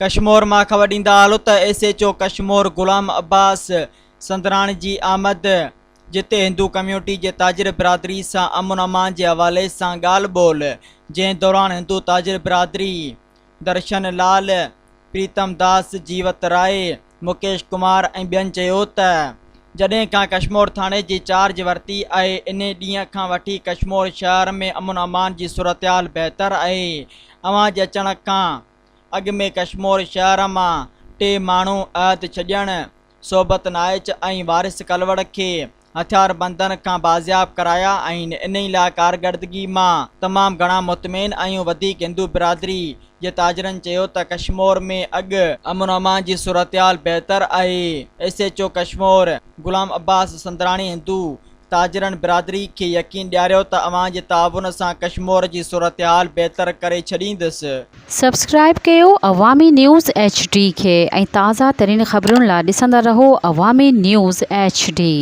ڪشمور مان خبر ڏيندا هلو ته S H O Kashmore Ghulam Abbas Sundrani جي آمد جتي هندو ڪميونٽي جي تاجر برادري سان امن امان جي حوالي سان ڳالهه ٻولهه جنهن دوران هندو تاجر برادري درشن لال، پريتم داس، جيوت راء، مڪيش ڪمار ۽ ٻين چيو ته جڏهن کان ڪشمور ٿاڻي جي چارج ورتي آهي انهي ڏينهن کان وٺي ڪشمور شهر ۾ امن امان جي صورتحال بهتر آهي اوهان جي اچڻ کان اڳ ۾ ڪشمور شهر مان ٽي ماڻهو عهد ڇڄڻ، صحبت نائچ ۽ وارث ڪلوڙ کي هٿياربندن کان بازياب ڪرايا آهن انهي لاء ڪارڪردگي مان تمام گهڻا مطمئن آهيون وڌيڪ هندو برادري جي تاجرن چيو ته ڪشمور ۾ اڳ امن امان جي صورتحال بهتر آهي S H O Kashmore Ghulam Abbas Sundrani Hindu تاجرن برادري کي يقين ڏياريو ته اوهان جي تعاون سان ڪشمور جي صورتحال بهتر ڪري ڇڏيندس. سبسڪرائيب ڪيو عوامي نيوز ايڇ ڊي کي ۽ تازه ترين خبرن لا ڏسندا رهو عوامي نيوز ايڇ ڊي.